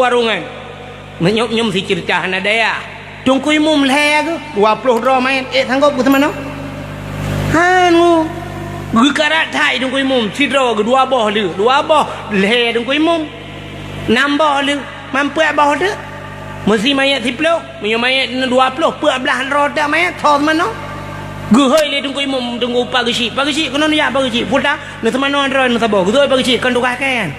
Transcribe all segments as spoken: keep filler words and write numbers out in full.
Warungan. Meunyoe nyoe meusi ceurita hana daya. Teungku Imum lhèe geuh, dua ploh droe manyét, ék sanggob geuseumanoe? Hana. Geukarat that Teungku Imum, sidroe geuh dua boh lheueh, dua boh lhèe Teungku Imum. Nam boh lheueh, man peuet boh teuk. Meusi manyét siploh, meunyoe manyét dua ploh, peuet blah droe teuk manyét, soe seumanoe? Geuhôi lé Teungku Imum, Teungku Pak Geuchik. Pak Geuchik, keunoe neujak Pak Geuchik. Peue ta? Neuseumanoe droe neusaboh. Geuhôi Pak Geuchik, kon tugaih kèe nyan.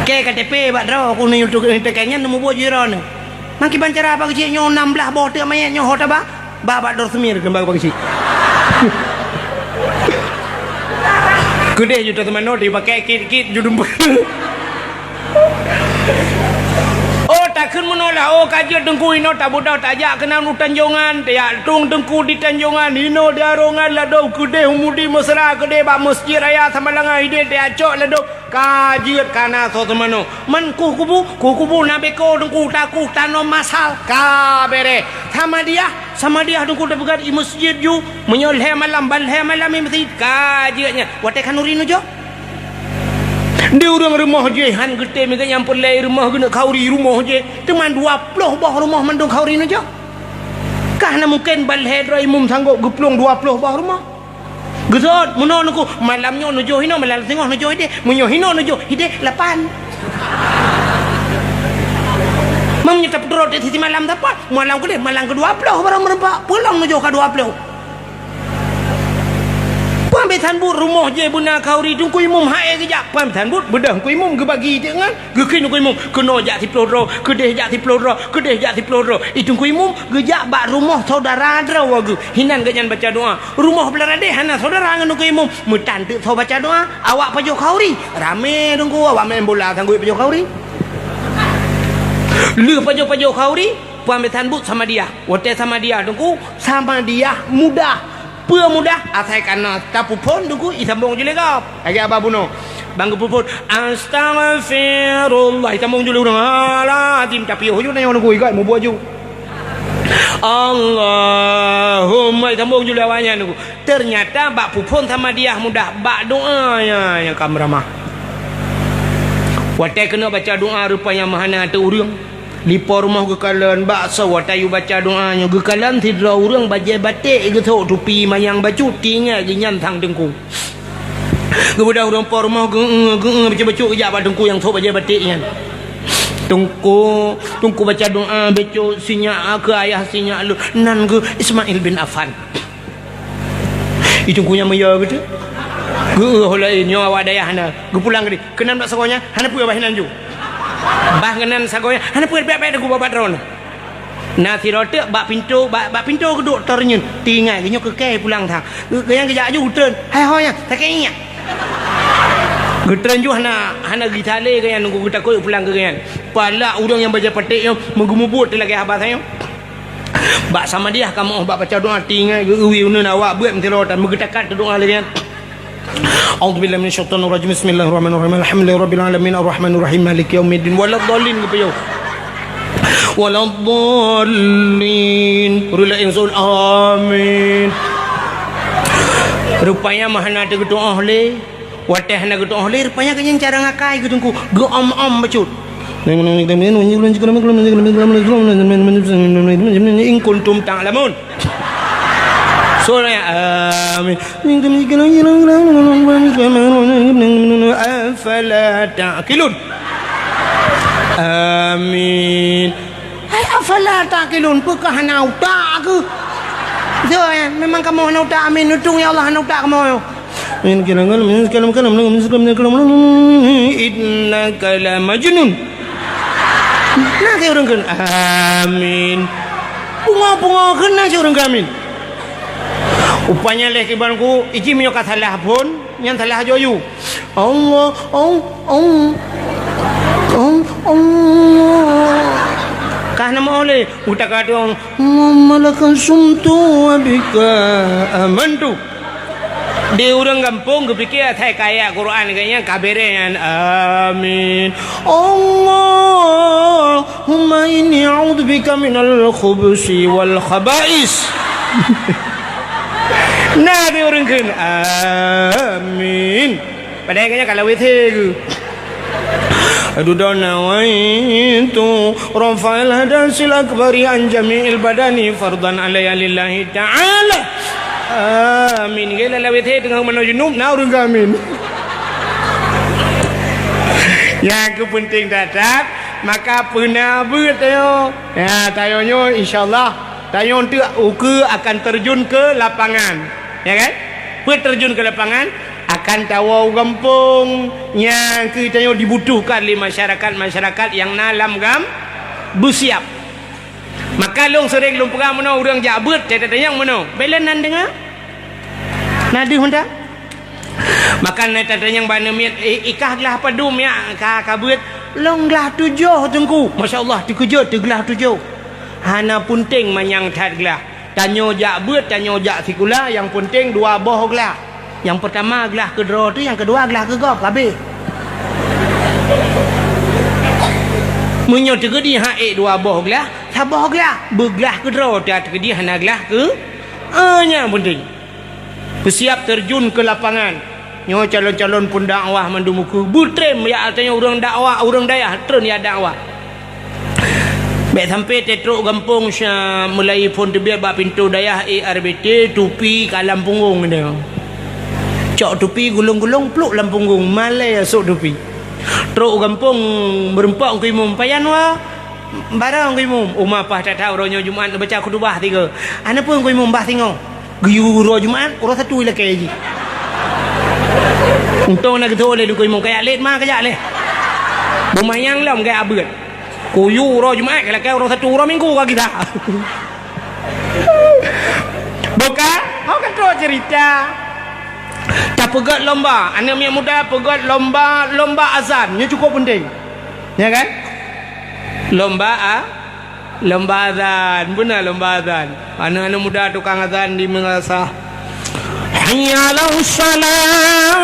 Kèe K T P bak droe, keuneuk neuteuka nyan neumubuet jih droeneuh. Mangkiban cara Pak Geuchik nyoe nam blah boh teuk manyét nyoe ho taba? Bah bak dor seumir keumbang Pak Geuchik. Keudeh ju taseumanoe, dipakai kit-kit ju dumpue. Oh, takheun meunoe lah. Oh, ka jeuet Teungku, inoe tabeudôh tajak keunan u Tanjongan, tajak tueng Teungku di Tanjongan, inoe di Arongan, ladôm keudeh u Mudi Mesra, keudeh bak Meuseujid Raya Samalanga, ideh tajak cok ladôm. Ka jeuet ka na soe seumanoe. Man kueh kubu, kueh kubu na beko Teungku, takueh tanom masal. Ka bereh. Samadiyah, Samadiyah Teungku tapeugöt i meuseujid ju. Meunyoe lhèe malam, ban lhèe malam i meuseujid. Ka jeuet nyan. Watèe khanuri neujok. Di ureueng rumoh jih han geutem geuh nyang peureulèe rumoh geuneuk khanuri rumoh jih. Teuma dua ploh boh rumoh mandum khanuri neujok. Ka hana mungken ban lhèe droe imum sanggob geuplueng dua ploh boh rumoh. Geuseuôt, meunoe Teungku, malam nyoe neujok hinoe, malam singoh neujok hideh. Meunyoe hinoe neujok hideh, lapan. Meunyoe tapeutrok di sisi malam sapat, malam keudeh, malam keudua ploh barô meureumpok, peue lom neujok ka dua ploh. Peuet blah buet rumoh jih beuna khanuri Teungku Imum hai geujak. Peuet blah buet beudôh Teungku Imum geubagi teuk ngon. Geukheun Teungku Imum, keunoe jak siploh droe, keudeh jak siploh droe, keudeh jak siploh droe. I Teungku Imum geujak bak rumoh syedara droe geuh. Hinan geuhnyan baca doa. Rumoh blah radeh hana syedara ngon Teungku Imum. Meutan teuk soe baca doa. Awak pajoh khanuri. Ramé Teungku, awak main bola sanggob pajoh khanuri. Lheueh pajoh-pajoh khanuri, peuet blah buet Samadiyah. Watèe Samadiyah Teungku, Samadiyah mudah. Peue mudah, asai kana tapeuphon Teungku, isambong ju lé gob. Lagèe abah bunoe. Ban geupeuphon, "Astaghfirullah," isambong ju lé ureueng. "Alazim," tapiôh ju nyoe Teungku, igat mubuet ju. "Allahumma," isambong ju lé awaknyan Teungku. Teunyata bak peuphon Samadiyah mudah, bak doa nyan nyang ka meuramah. Watèe keuneuk baca doa rupanya meuhana ateueh ureueng. Di po rumoh geukalon, bak soe watèe yue baca doa nyoe geukalon sidroe ureueng bajèe baték geusôk tupi manyang bacut, teuingat geuh nyan sang teungku. Geubeudôh ureueng po rumoh geu-, geu-, bacut-bacut geujak bak teungku nyang sôk bajèe baték nyan. "Teungku, teungku baca doa bacut sinyak keu ayah sinyak lôn, nan geuh Ismail bin Affan." I teungku nyan meuyue geuh teuh. Geu-, geu-, laén nyoe awak dayah na. Geupulang keudeh. Keunan bak sagoe nyan, hana peue bah inan ju. Bah keunan sagoe nyan, hana peue, bèk-bèk teungku bak droeneuh. Na sidroe teuk bak pintoe, bak, bak pintoe geuduek tor nyan. Teuingat geuh nyoe keu kèe pulang that. Geu-, geuh nyan geujak aju uteuen. Hai ho nyan, sakét nyan. Geutreun ju hana, hana geusalé geuh nyan, teungku geutakot pulang keu geuh nyan. Palak ureueng nyang bajèe baték nyoe, meugeumubuet teuk lagèe haba tanyoe. Bak Samadiyah kamoe bak baca doa, teuingat geu-, uwi uneuen awak beuet meusidroe tan meugeutakat doa lagèe nyan. A'udzubillahi minasyaitonirrajim. Bismillahirrahmanirrahim. Alhamdulillahirabbil alamin. Arrahmanirrahim. Maliki yaumiddin. Waladdallin geupiôh. Waladdallin. Rula insun. Amin. Rupanya mah hana teugeuteu'oh lé. Watèe hana geutu'oh lé, rupanya geuh nyan cara ngakai geuh teungku, geuom-om bacut. In kuntum ta'lamun. Surah, amin. Afala ta'qilun. Amin. Hai, afala ta'qilun, peue ka hana utak keuh? Beutôi, eh? Memang kamoe hana utak, amin. Neutueng, ya Allah, hana utak kamoe. Innaka lamajnun. Na sidroe ureueng kheun, amin. Pungo-pungo kheun na sidroe ureueng kheun, amin. Rupanya lé kiban ku, iji meunyoe ka salah phon, nyan salah ajoe yue. Allah, Allah, Allah, Allah, Allah. Ka hana meu'oh lé, utak ka tueng, "Allahumma laka sumtu wa bika amantu." Di ureueng gampông geupiké asai ka ayat Quran geuh nyan ka bereh nyan. Amin. Allahumma inni a'udzubika minal khubusi wal khaba'is. Na di ureueng kheun, amin. Padahai geuh nyan ka lam W C geuh. Aduh, nawaitu rafa'al hadasil akbari an jami'il badani fardhan alayya lillahi ta'ala. Amin. Gila lawét he teungoh meunoe junub, na ureueng amin. Nyang keu peunteng that-that, maka peuna beuet tanyoe. Ya, tanyoe nyoe insya Allah, tanyoe teuk ukeue akan terjun ke lapangan. Ya kan? Peue terjun ke lapangan, akan tawoe u gampông nyang keu tanyoe dibutuhkan lé masyarakat-masyarakat nyang na lam gam-, beusiab. Maka lôn sering lôn peugah meunoe, ureueng jak beuet, teuka tanyong meunoe, "Bèk lôn nan deungoe?" Na deuh mantong? Maka na teuka tanyong bak aneuk miet, "I-, i kah glah padum, ya, ka, ka beuet?" "Lôn glah tujoh, Teungku." Masya Allah, teukeujot, teuglah tujoh. Hana peunteng manyang that glah. Tanyoe jak beuet, tanyoe jak sikula, nyang peunteng dua boh glah. Nyang peurtama glah keudroe teuh, nyang keudua glah keugob, ka abéh. Meunyoe teukeudi han ék dua boh glah, saboh glah, beuglah keudroe teuh, teukeudi hana glah keu, eh, nyang peunteng. Peusiab terjun keu lapangan. Nyoe calon-calon peundakwah mandum ukeue. Beutrem ya, artinya ureueng dakwah, ureueng dayah treun ya dakwah. Bèk sampai teutrok gampông sa mulai phôn teubiet bak pintoe dayah, eh, R B T, tupi ka lam punggong dia. Cok tupi gulong-gulong, pluk lam punggong, malèe sôk tupi. Trok gampông meureumpok Teungku Imum, "Pajan wa?" "Barô Teungku Imum." "Uma paih that-that uroe nyoe Jumat neubaca khutubah tiga." "Ana peue Teungku Imum, bah singoh?" Geuyue uroe Jumat, uroe Sabtu ilakèe jih. Untông na geutho lé Teungku Imum, kajak lét ma kajak lé. Beumanyang lom gaya beuet. Kuyue uroe Jumat, ilakèe uroe Sabtu, uroe Minggu ka gisa. Bukan? Ho ka trok cerita. Tapeugèt lomba, aneuk miet muda peugèt lomba, lomba azan. Nyoe cukup peunteng. Ya kan? Lomba a-, Lomba azan, beuna lomba azan. Aneuk-aneuk muda tukang azan di madrasah. Hayya 'alas shalah.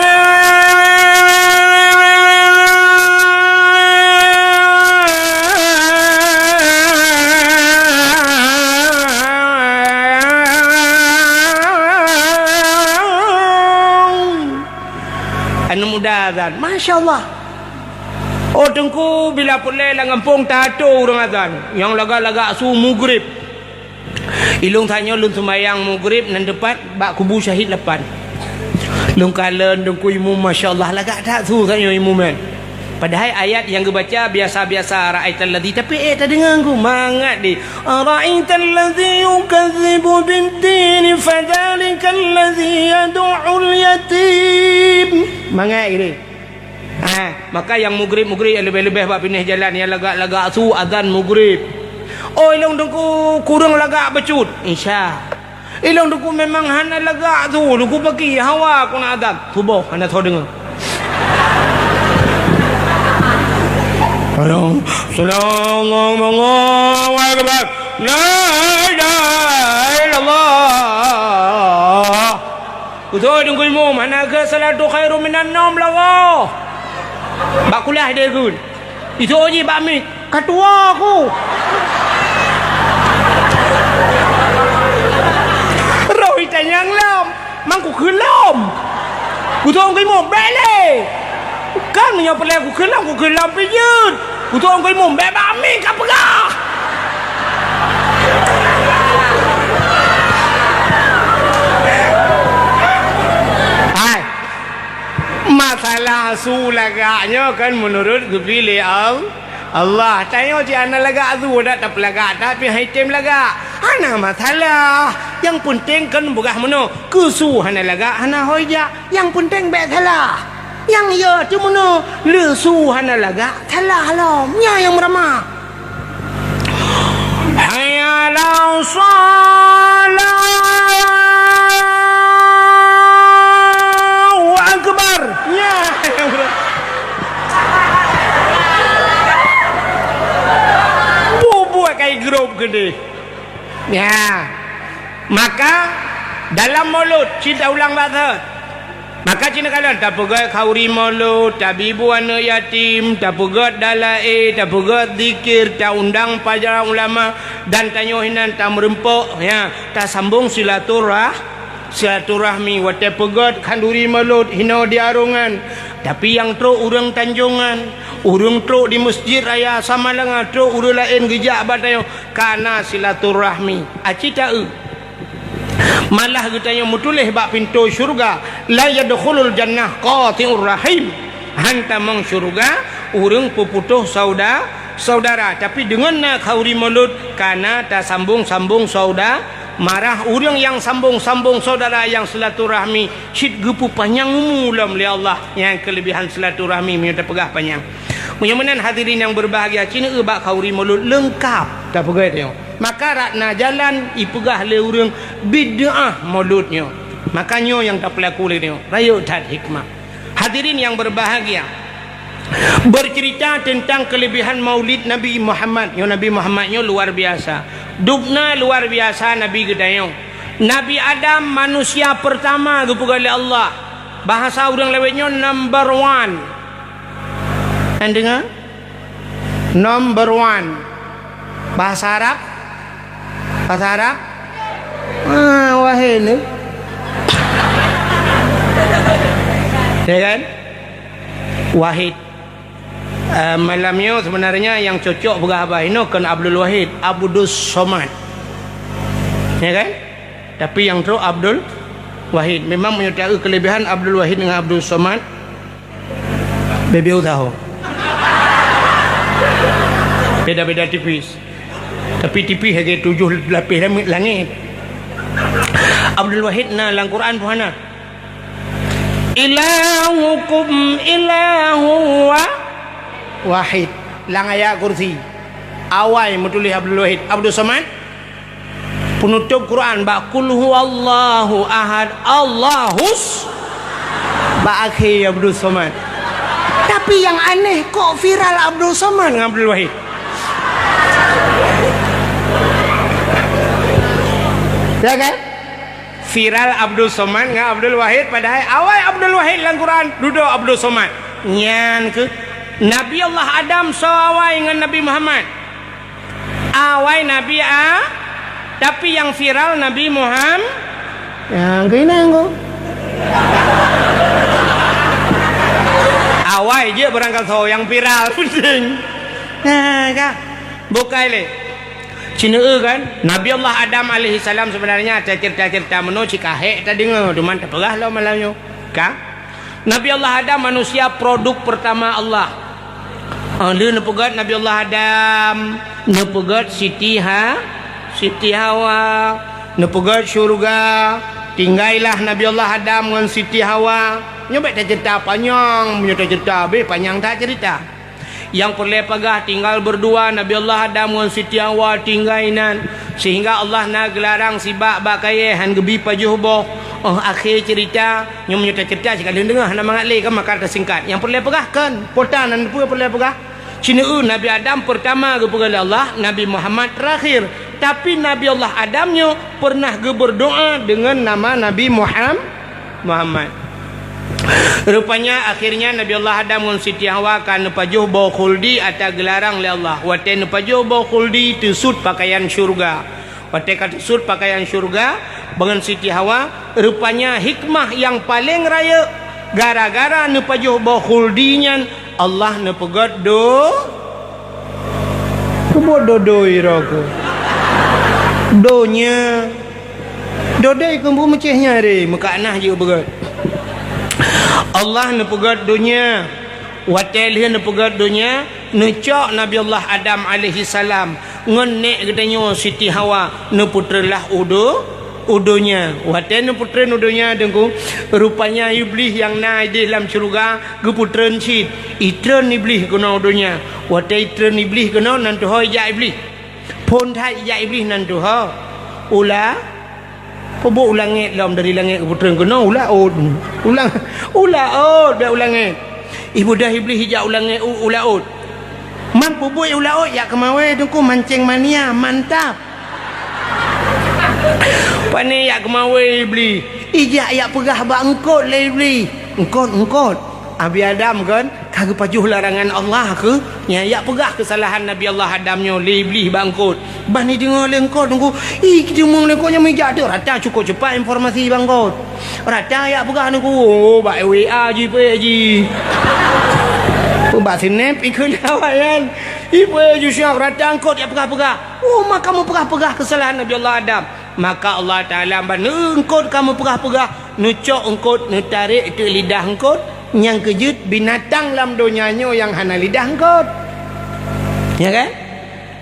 Aneuk muda azan, masya Allah. Oh Teungku, bila peureulèe lam gampông tato ureueng azan, nyang lagak-lagak su mugrib. Ilôn tanyoe lôn seumayang mugrib nan teupat bak kubu syahid lapan. Lôn kalon Teungku Imum, masya Allah, lagak that su tanyoe Imum nyan. Padahai ayat nyang geubaca biasa-biasa, ra'aital ladzi, tapi ék tadeungoe Teungku, mangat deh. Ara'aital ladzi yukadzibu bid-din, fadzalikal ladzi yadu'ul yatim. Mangat deh. Ha, maka nyang mugrib-mugrib nyang leubeh-leubeh bak binéh jalan, nyang lagak-lagak su azan mugrib. Oh, ilôn Teungku kureueng lagak bacut Isya. Ilôn Teungku memang hana lagak su, Teungku pagi hawa keu na azan. Suboh hana soe deungoe. Halo. Assalamualaikum warahmatullahi wabarakatuh. La ilaha illallah. Beutôi Teungku Imum, hana geusalatu khairum minan naum lagoe. Bak kuliah deh gun. Itu jih bak mit, ka tuwo ku. Roh itanyong lom, mang ku kheun lom. Beutôi Teungku Imum, bèk lé. Kan meunyoe peureulèe ku kheun lom, ku kheun lom pih jeuet. Ku tuwo Teungku Imum, bèk bak amin ka peugah. Hai. Masalah su lagak nyoe kan meunurot geubri lé Al-, Allah. Tanyoe cit hana lagak su, dak tapeulagak, tapi hai tem lagak. Hana masalah. Nyang peunteng kan peugah meunoe, keu su hana lagak, hana hôi jak. Nyang peunteng bèk salah. Nyang yo teumeunoe, le su hana lagak, salah lom. Nyan nyang meuramah. Hayya 'alas shalah. Allahu Akbar. Nyan nyang meuramah. Bubuet kai grup geudeh. Ya. Maka dalam Maulud, cit ulang bahasa. Maka cit kalon tapeugèt khauri Maulud, tabibu aneuk yatim, tapeugèt dalae, tapeugèt zikir, taundang para ulama, dan tanyoe hinan tameureumpok, ya, tasambong silaturah-, silaturahmi. Watèe peugèt khanduri Maulud hinoe di arongan. Tapi nyang trok ureuëng Tanjongan, ureuëng trok di Masjid Raya Samalanga, trok ureuëng laén geujak bak tanyoe, kana silaturahmi. Aci ta-eu. Malah geutanyoe meutuléh bak pintoe syeuruga, "La yadkhulul jannah qati'ur rahim." Han tamong syeuruga ureuëng peuputôh sauda-, saudara. Tapi deungon na khauri mulod, kana tasambong-sambong sauda-, marah ureuëng nyang sambong-sambong saudara nyang silaturahmi. Cit geupeupanyang umu lom lé Allah, nyang keulebihan silaturahmi meunyoe tapeugah panyang. Meunyoe meunan hadirin nyang beubahgia, ci neueu bak khauri mulod leungkap tapeugah tanyoe. Maka rot na jalan ipeugah lé ureuëng bid'ah mulod nyoe. Maka nyoe nyang tapeulaku lé tanyoe, rayeuk that hikmah. Hadirin nyang beubahgia, bercerita tentang kelebihan Maulid Nabi Muhammad. Nyoe Nabi Muhammad nyoe luar biasa. Dubna luar biasa Nabi geutanyoe. Nabi Adam manusia pertama geupeugah lé Allah. Bahasa ureuëng lawét nyoe number one. Anda dengar? Number one. Bahasa Arab? Bahasa Arab? Ah, wahid ni. Ya kan? Wahid. Eh, malam nyoe sebenarnya nyang cocok peugah haba inoe kon Abdul Wahid, Abdus Somad. Ya kan? Tapi nyang trok Abdul Wahid. Memang meunyoe taeu kelebihan Abdul Wahid dengan Abdul Somad, beda usaha. Beda-beda tipis. Tapi tipis lagée tujoh lapéh langét. Abdul Wahid na lam Quran peue hana? "Ilahukum ilahu wa-, wahid." Lam ayat kursi. Awai meutuléh Abdul Wahid. Abdul Somad. Penutup Quran bak "Qul huwallahu ahad, Allahus", bak akhé Abdul Somad. Tapi nyang aneh, kok viral Abdul Somad ngon Abdul Wahid? Ya kan? Viral Abdul Somad ngon Abdul Wahid, padahai awai Abdul Wahid lam Quran dudoe Abdul Somad. Nyan keuh Nabi Allah Adam soe awai ngon Nabi Muhammad. Awai Nabi A, tapi nyang viral Nabi Muham-, nyang keunan ko. Awai jeuet barangkasoe nyang viral penting. Nah, ka. Bukai lé. Ci neueu kan, Nabi Allah Adam alaihissalam sebenarnya ada cerita-cerita meunoe cit ka hék tadeungoe, teuma tapeugah lom malam nyoe. Ka? Nabi Allah Adam manusia produk pertama Allah. Ah, lheueh neupeugét Nabi Allah Adam, neupeugét Siti Ha-, Siti Hawa, neupeugét syeuruga, tinggailah Nabi Allah Adam ngon Siti Hawa. Nyoe bék taceurita panyang, meunyoe taceurita habéh panyang that ceurita. Nyang peureulée peugah tinggai beurdua Nabi Allah Adam ngon Siti Hawa tinggai nan, seuhingga Allah na geularang sibak bak kayée han geubi pajoh boh. Oh, akhé ceurita, nyoe meunyoe taceurita sikalon deungoe hana mangat lé kan maka tasingkat. Nyang peureulée peugah kon, po tan nan peue peureulée peugah. Ci neueu Nabi Adam peurtama geupeugah lé Allah, Nabi Muhammad teurakhir. Tapi Nabi Allah Adam nyoe peureunah geubeurdoa deungon nama Nabi Muham-, Muhammad. Rupanya, akhirnya Nabi Allah Adam ngon Siti Hawa ka neupajoh boh khuldi ata geularang lé Allah. Watée neupajoh boh khuldi, teusut pakaian syeuruga. Watée ka teusut pakaian syeuruga, bangon Siti Hawa, rupanya hikmah nyang paleng rayeuk, gara-gara neupajoh boh khuldi nyan, Allah neupeugét do-, keubuet dodoi roh keuh. Donya. Dodoi keubu meucéh nyare, meuka nah jeuet beugét. Allah neupeugét donya. Watée lheueh neupeugét donya, neucok Nabi Allah Adam alaihissalam ngon nék geutanyoe Siti Hawa neupeutreun lah u do-, u donya. Watée neupeutreun u donya, Teungku, rupanya Iblih nyang na idéh lam syeuruga geupeutreun cit. Itreun Iblih keunoe u donya. Watée itreun Iblih keunoe, nan tuho ijak Iblih. Phon that ijak Iblih nan tuho. Ula-, peubuet u langét lom, dari langét geupeutreun keunoe u laôt. Ulang, u laôt, bék u langét. Ibudah Iblih ijak u langét u, u laôt. Man peubuet u laôt jak keumawé, Teungku, mancéng mania, mantap. Pane jak keumawé Iblih. Ijak jak peugah bak eungkôt lé Iblih. Eungkôt, eungkôt. Nabi Adam kan ka geupajoh larangan Allah keu, nya, yak peugah keusalahan Nabi Allah Adam nyoe lé Iblih bak eungkot. Ban jideungoe lé eungkot, nunggu, "Ih, jideungoe lé eungkot nyan meujak teuh." Rata cukup cepat informasi bak eungkot. Rata yak peugah, nunggu, "Oh, bak W A jih, peuék jih." Bak snap ikheun awak nyan. Ih, peuék jih siap, rata eungkot yak peugah-peugah. Oh, maka meupeugah-peugah keusalahan Nabi Allah Adam. Maka Allah Taala ban eungkot ka meupeugah-peugah, neucok eungkot, neutarek teuk lidah eungkot, nyang keujeuet binatang lam donya nyoe nyang hana lidah eungkot. Ya kan?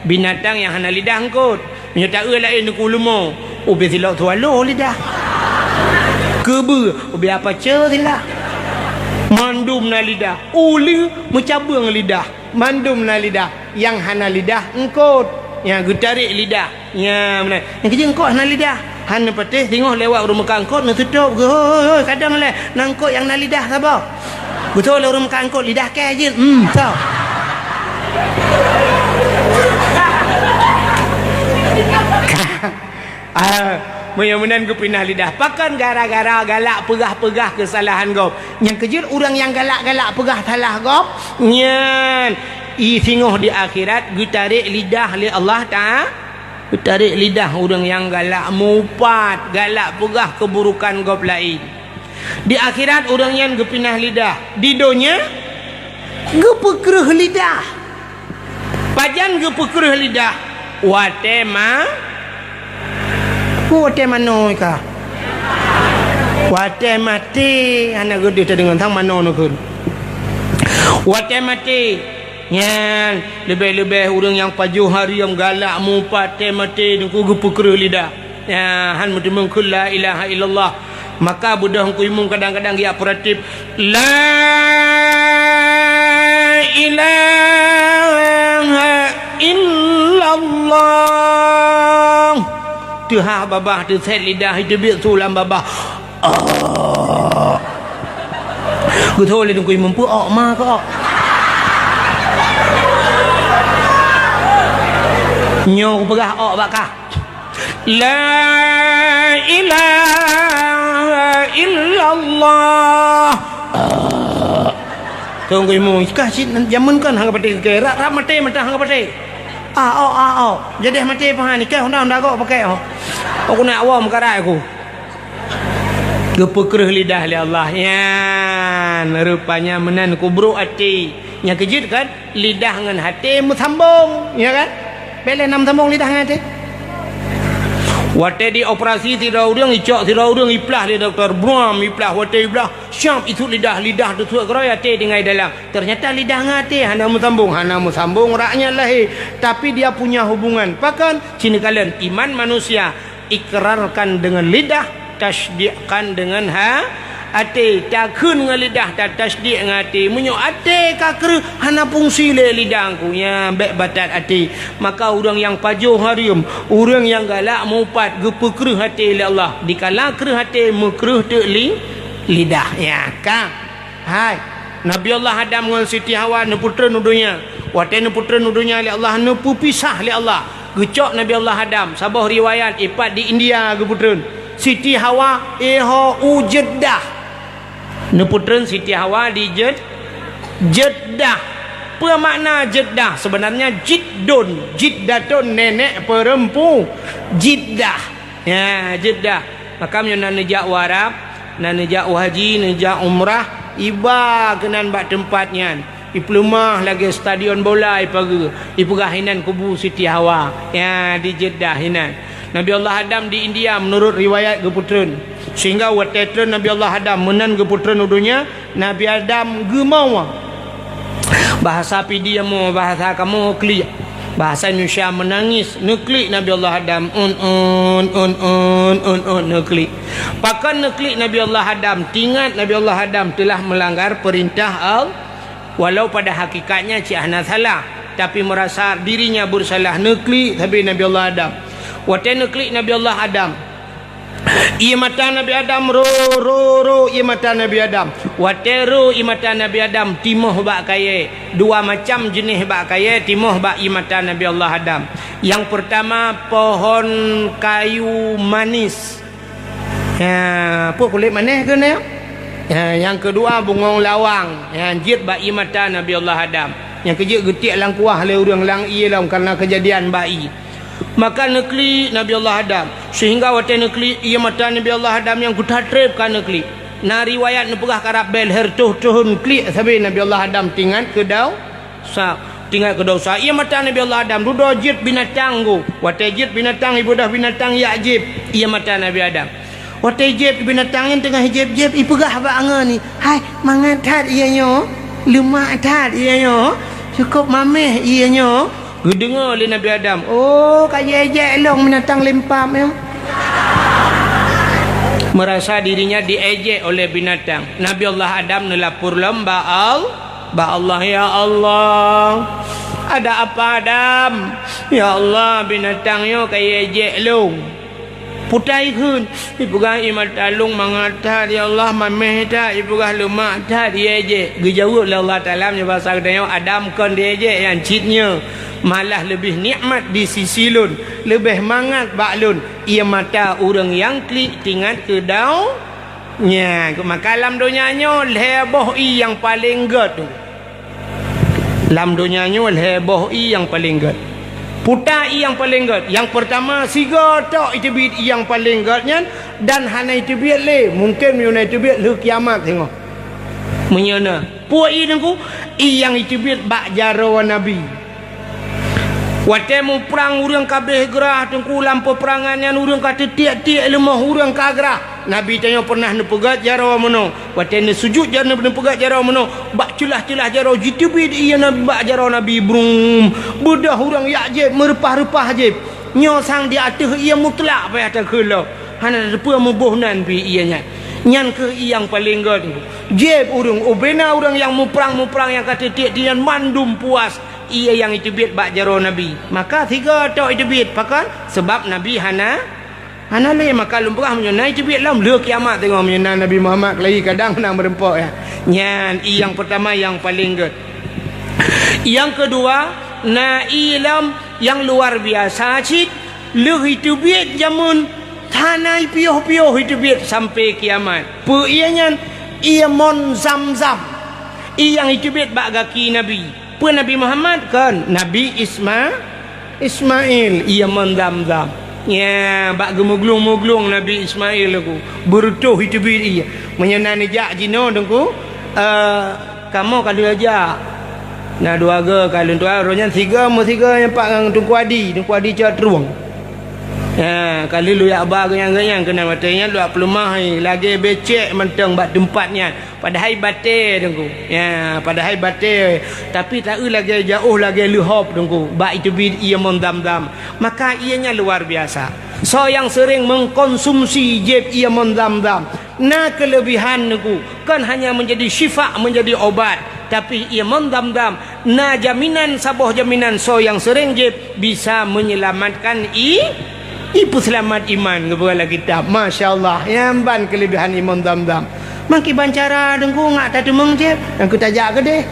Binatang nyang hana lidah eungkot. Meunyoe taeu laén neukulumo, ubé silok swallow lidah. Keubeue, ubé apache silak. Mandum na lidah. Uleue meucabeueng lidah. Mandum na lidah. Nyang hana lidah eungkot. Nyang geutarek lidah. Nya, meunan. Nyang keujeuet eungkot hana lidah. Han neupatéh, singoh lewat ureueng meukat eungkot, neuseutôt, "Hôi, hôi, hôi, kadang lé, na eungkot nyang na lidah saboh." Beutôi lé ureueng meukat eungkot, lidah kèe jeuet. Hmm, so. Ah, meunyoe meunan geupinah lidah. Pakon? Gara-gara galak peugah-peugah keusalahan gob. Nyang keujeuet ureueng nyang galak-galak peugah salah gob, nyan, i singoh di akhirat geutarek lidah lé Allah Taala. Geutarek lidah ureueng nyang galak mupat, galak peugah keuburukan gob laén. Di akhirat ureueng nyan geupinah lidah, di donya geupeukreueh lidah. Pajan geupeukreueh lidah? Watèe ma-, watèe manoe ka. Watèe maté, hana geudeh tadeungoe sang manoe neukheun. Watèe maté, Nyan, leubeh-leubeh ureueng nyang pajoh hareuem galak mupat teuh maté teungku geupeukreueh lidah. Nyan, han meuteumeung kheun la ilaha illallah. Maka beudôh Teungku Imum kadang-kadang geujak peuratib, "La ilaha illallah." Teuhah babah, teusét lidah, iteubiet su lam babah. Ôk. Geutho lé Teungku Imum, peue ôk ma keu ôk? Nyoe kupeugah ôk bak kah. La ilaha illallah. Ôk. Teungku Imum, kah cit jameun kan hana patéh keu, rab-rab maté mantong hana patéh. Ah, ôk, ah, ôk. Jadeh maté pahan ni, kah undang-undang gok pakai ôk. Ôk keuneuk awom karai aku. Geupeukreueh lidah lé Allah. Nyan, rupanya meunan kubrok até. Nyang keujeuet kan, lidah ngon até meusambong, ya kan? Bèk lé na meusambong lidah ngon até. Watèe dioperasi sidroe ureueng, icok sidroe ureueng, iplah lé dokto, bram, iplah watèe iplah, siap isut lidah, lidah teusut keudroe, até tinggai dalam. Ternyata lidah ngon até hana meusambong, hana meusambong rak nyan lahé, tapi dia punya hubungan. Pakon? Ci neukalon iman manusia. Ikrarkan deungon lidah, tasdikkan deungon ha-, até. Takheun ngon lidah, tatasdik ngon até. Meunyoe até ka kreueh, hana fungsi lé lidah Teungku. Nyan, bèk batat até. Maka ureueng nyang pajoh hareuem, ureueng nyang galak mupat, geupeukreueh até lé Allah. Dikala kreueh até, meukreueh teuk li-, lidah. Nyan, ka. Hai, Nabi Allah Adam ngon Siti Hawa neupeutreun u donya. Watèe neupeutreun u donya lé Allah, neupeupisah lé Allah. Geucok Nabi Allah Adam, saboh riwayat ipat di India geupeutreun. Siti Hawa iho u Jeddah. Neupeutreun Siti Hawa di Jed-, Jeddah. Peue makna Jeddah? Sebenarnya Jiddun, Jiddatun, nenek perempu-, Jeddah. Ya, Jeddah. Maka meunyoe na neujak u Arab, na neujak u haji, neujak umrah, iba keunan bak teumpat nyan. Ipeuleumah lagèe stadion bola ipageue, ipeugah inan kubu Siti Hawa. Ya, di Jeddah inan. Nabi Allah Adam di India, meunurot riwayat, geupeutreun. Sehingga watèe treun Nabi Allah Adam, meunan geupeutreun u donya, Nabi Adam geumoe. Bahasa Pidie moe, bahasa kamoe klik. Bahasa Indonesia meunangis, neuklik Nabi Allah Adam, un, un, neuklik. Pakon neuklik Nabi Allah Adam? Teuingat Nabi Allah Adam telah melanggar perintah Allah, walau pada hakikatnya cit hana salah, tapi merasa dirinya bersalah, neuklik sabe Nabi Allah Adam. Watèe neuklik Nabi Allah Adam, ié mata Nabi Adam ro, ro, ro ié mata Nabi Adam. Watèe ro ié mata Nabi Adam, timoh bak kayèe. Dua macam jeunèh bak kayèe timoh bak ié mata Nabi Allah Adam. Nyang peurtama, pohon kayu manis. Ya, peue kulét manéh keuh nyan? Ya, nyang keudua bungöng lawang, nyang jeuet bak ié mata Nabi Allah Adam. Nyang keujeuet geutiek lam kuah lé ureuëng lam ié lom kareuna keujadian bak ié. Maka neuklik Nabi Allah Adam, seuhingga watée neuklik ié mata Nabi Allah Adam nyang kuta treb ka neuklik. Na riwayat neupeugah karab bée lhée reutôh thon klik sabe Nabi Allah Adam tingat keu dau sa, tingat keu desya. Ié mata Nabi Allah Adam dudoe jeuet binatang geuh. Watée jeuet binatang, ibeudôh binatang jak jieb ié mata Nabi Adam. Watée jieb binatang nyan teungoh jieb-jieb, ipeugah bak angoe ni, "Hai, mangat that ié nyoe, leumak that ié nyoe, cukôp maméh ié nyoe." Geudeungoe lé Nabi Adam, "Oh, ka jiéjek lôn binatang lempam nyoe." Merasa dirinya diejek oleh binatang, Nabi Allah Adam neulapor lom bak Allah. Bak Allah, "Ya Allah, ada apa Adam? Ya Allah, binatang nyoe ka ejek lôn." Putai kheun, ipeugah ié mata lôn mangat that, "Ya Allah, maméh that," ipeugah, "leumak that, ejek." Geujaweueb lé Allah Taala meunyoe basa geutanyoe, "Adam kon diejek, nyan cit nyoe. Malah leubeh nikmat di sisi lôn, leubeh mangat bak lôn ié mata ureuëng nyang klik tingat keu dau." Nyan, maka lam donya nyoe lhée boh ié nyang paleng gét. Lam donya nyoe lhée boh ié nyang paleng gét. Puta ié nyang paleng gét. Nyang peurtama, sigoe tok iteubiet ié nyang paleng gét nyan dan hana iteubiet lé. Mungken meunyoe na iteubiet lheueh kiamat singoh. Meunyoe na, peue ié Teungku? Ié nyang iteubiet bak jaroe Nabi. Watée muprang ureuëng ka abéh grah Teungku lam peupeurangan nyan, ureuëng ka teutiek-tiek leumoh ureuëng ka grah. Nabi tanyoe pernah neupeugét jaroe meunoe. Watée neusujut jan neupeugét jaroe meunoe, bak ceulah-ceulah jaroe jiteubiet ié Nabi bak jaroe Nabi, brum. Beudôh ureuëng jak jieb, meureupah-reupah jieb. Nyoe sang di ateueh ié mutlak payah takheun lom. Hana teupeue meuboh nan pih ié nyan. Nyan kheueh ié nyang paleng gét. Jieb ureuëng, ubena ureuëng nyang muprang-muprang nyang ka teutiek-tiek nyan mandum puas. Ié nyang iteubiet bak jaroe Nabi. Maka sigoe tok iteubiet. Pakon? Sabab Nabi hana, hana lé. Maka lôn peugah meunyoe na iteubiet lom, lheueh kiamat teungoh meunyoe na Nabi Muhammad keulayi kadang na meureumpok ya. Nyan ié nyang peurtama nyang paleng gét. Nyang keudua, na ié lom nyang luar biasa cit, lheueh iteubiet jameun, hana ipiôh-piôh iteubiet sampai kiamat. Peue ié nyan? Ié mon Zam-Zam. Ié nyang iteubiet bak gaki Nabi. Peue Nabi Muhammad? Kon, Nabi Isma-, Ismail, ié mon Zam-Zam. Nya, bak geumeuglung-meuglung Nabi Ismail Teungku. Beureutoh iteubiet ié. Meunyoe na neujak jinoe Teungku, eh, kamoe ka lheueh jak. Na dua goe ka lheueh tuan, roh nyan sigoe meusigoe nyan pat ngon Teungku Adi, Teungku Adi Cot Trueng. Ha, ka lheueh lôn jak ba geunyang-geunyang keunan watée nyan lôn jak peuleumah, lagée becek mantong bak teumpat nyan. Padahai batée Teungku. Ya, padahai batée. Tapi taeu lagée jaoh lagée leuhop Teungku. Bak iteubiet ié mon Zam-Zam. Maka ié nyan luar biasa. Soe nyang seuring mengkonsumsi jieb ié mon Zam-Zam, na keuleubihan Teungku. Kon hanya menjadi syifa, menjadi obat. Tapi ié mon Zam-Zam, na jaminan, saboh jaminan soe nyang seuring jieb bisa menyelamatkan i, ipeuseulamat iman geupeugah lam kitab. Masya Allah, nyan ban keuleubihan ié mon Zam-Zam. Mangkiban cara Teungku ngak tateumeung cit, nyang keu tajak keudeh.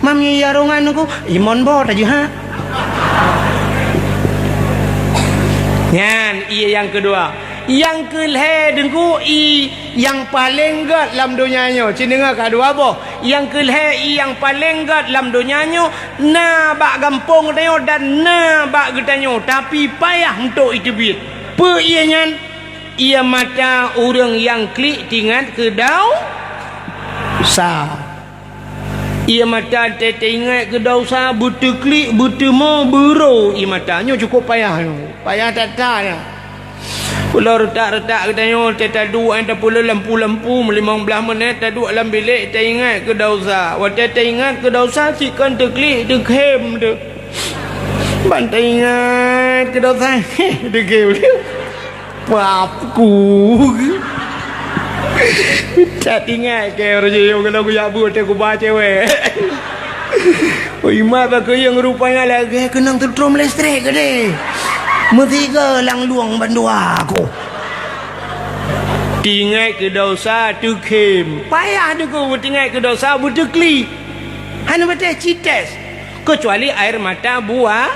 Mam nyi jarongan Teungku, ié mon boh tajeuhat. Nyan ié nyang keudua. Nyang keulhée Teungku ié nyang paleng gét lam donya nyoe. Cit deungoe ka dua boh. Nyang keulhée ié nyang paleng gét lam donya nyoe na bak gampông geutanyoe dan na bak geutanyoe, tapi payah untuk iteubiet. Peue ié nyan? Ié mata ureuëng nyang klik tingat keu desya. Ié mata teuingat keu desya, beuteuklik, beuteumé, beuro ié mata. Nyoe cukôp payah nyoe. Payah that-that nyoe. Pulo reutak-reutak geutanyoe, watée taduek, eh, tapulo lampu-lampu, limong blaih minét taduek lam bilék, taingat keu desya. Watée taingat keu desya, sikon teuklik, teukhem teuh. Ban taingat keu desya, teukhem teuh. Pap ku. That ingat keu ureuëng jiyong keunoe kujak buet teuh kuba cewek. Oh, imat bak kuyong rupanya lagée keunong teutrom listrik geude. Meusigoe lam lueng bandua ku. Tingat keu desya teukhem. Payah Teungku beutingat keu desya beuteuklik. Hana batée cites. Kecuali air mata buah,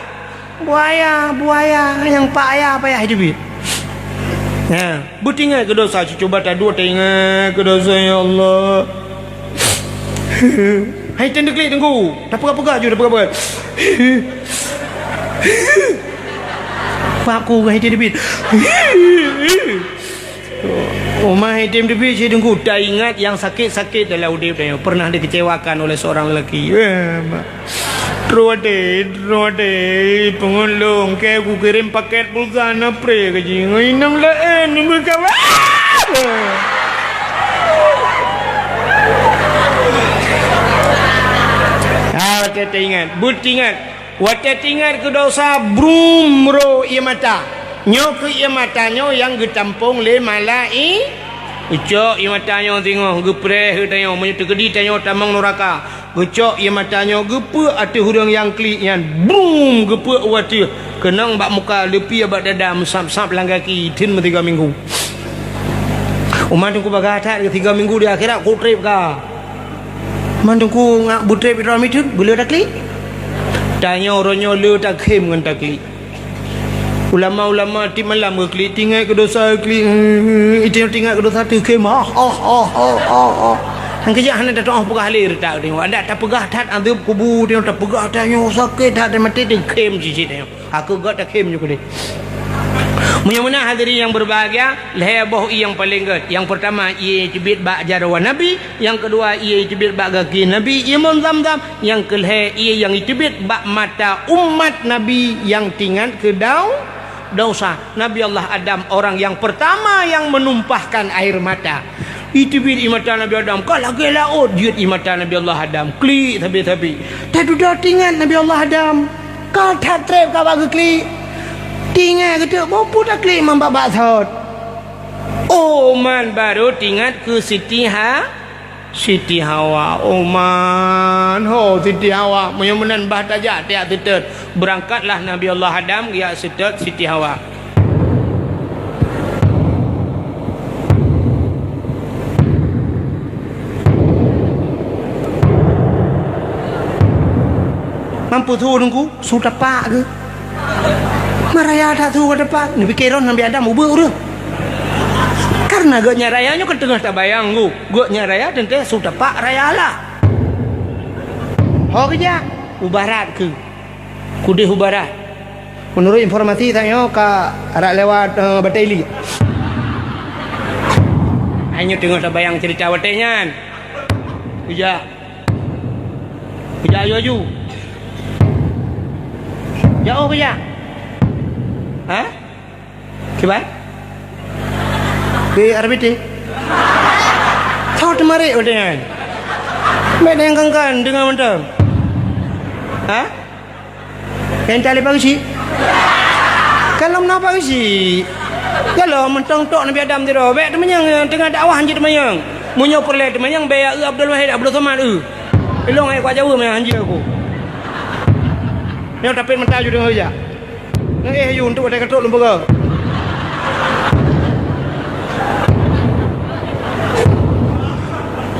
buaya, buaya nyang pak aya payah jeuet. Ha, beutingat keu dosa, cuba taduek taingat keu dosa, ya Allah. Hai tem teuklik teungku, tapeugah-peugah ju, tapeugah-peugah. Pak ku hai tem teubiet. Uma hai tem teubiet cit teungku, taingat nyang sakét-sakét dalam udép tanyoe, pernah dikecewakan oleh seorang lelaki. Eh, mak. Troh watèe, troh watèe, peungeut lôn, keu kukirém pakét pulsa na pré keu jih ngon inong laén meukawen. Ah, watèe teuingat, beutingat. Watèe teuingat keu dosa, brum ro ié mata. Nyoe keuh ié mata nyoe nyang geutampông lé malai-, geucok ié mata nyoe singoh, geupreh keu tanyoe, meunyoe teukeudi tanyoe tamong nuraka. Geucok ié mata nyoe, geupeuek ateueh ureuëng nyang klik nyan, brum, geupeuek u ateueh, keunong bak muka, leupie bak dada, meusab-sab lam gaki, theun meusigoe minggu. Uma teungku bagah that, sigoe minggu di akhirat, ku trép ka. Man teungku ngak beutrép droe mitheun, beu le taklik. Tanyoe uroe nyoe le takhém ngon taklik. Ulama-ulama tiep malam geuklik, tingat keu dosa klik, eh, eh, eh, tingat keu dosa teukhém, ha, ha, ha. Han keujak hana tatu'oh peugah lé reutak tanyoe. Adak tapeugah that azeueb kubu tanyoe, tapeugah tanyoe sakét that, maté teukhém cicit tanyoe. Aku gak takhém nyoe keudeh. Meunyoe meunan hadirin yang berbahagia, lhèe boh ié nyang paleng gèt. Yang pertama, ié teubiet bak jaroe Nabi. Yang kedua, ié teubiet bak gaki Nabi, ié mon Zamzam. Nyang keulhèe, ié nyang teubiet bak mata umat Nabi nyang tingat keu dau-, dosa. Nabi Allah Adam orang yang pertama yang menumpahkan air mata. Iteubiet ié mata Nabi Adam, ka lagèe laôt jeuet ié mata Nabi Allah Adam. Klik sabe-sabe. Tadudoe tingat Nabi Allah Adam. Ka that trép ka bak geuklik. Tingat geuteuk boh peue taklik man bak-bak sot. Oh, man baru tingat keu Siti Ha-, Siti Hawa, oh man, ho Siti Hawa, meunyoe meunan bah tajak tiak seutôt, beurangkatlah Nabi Allah Adam geujak seutôt Siti Hawa. Mampu su teungku, su tapak keuh. Maraya that su ka teupah, neupike droe Nabi Adam ubeuek ureuëng. Karena geuhnyan raya nyoe ka teungoh tabayang, Gu. Geuhnyan raya teuntèe su tapak raya Allah. Ho geujak, u barat keuh. Keudeh u barat. Meunurot informasi tanyoe ka rot lewat, eh, Batèe Ili. Hai nyoe teungoh tabayang ceurita watèe nyan. Geujak. Geujak aju-aju. Jak oh geujak. Ha? Kiban? Di R B T. Thot teumarik watèe nyan. Bèk dayang kan-kan deungon mantong. Ha? Nyang cali pageusik. Kalau meunan pageusik. Kalau mantong tok Nabi Adam sidroe, bèk teumanyong, teungoh dakwah hanjeuet teumanyong. Meunyoe peureulèe teumanyong, bèk ya eu Abdul Wahid, Abdul Somad eu. Ilôn hai kuat jaweueb manyang hanjeuet aku. Nyoe tapet mata ju deungoe jak. Neu éh yu untuk watèe ka trok lôn peugah.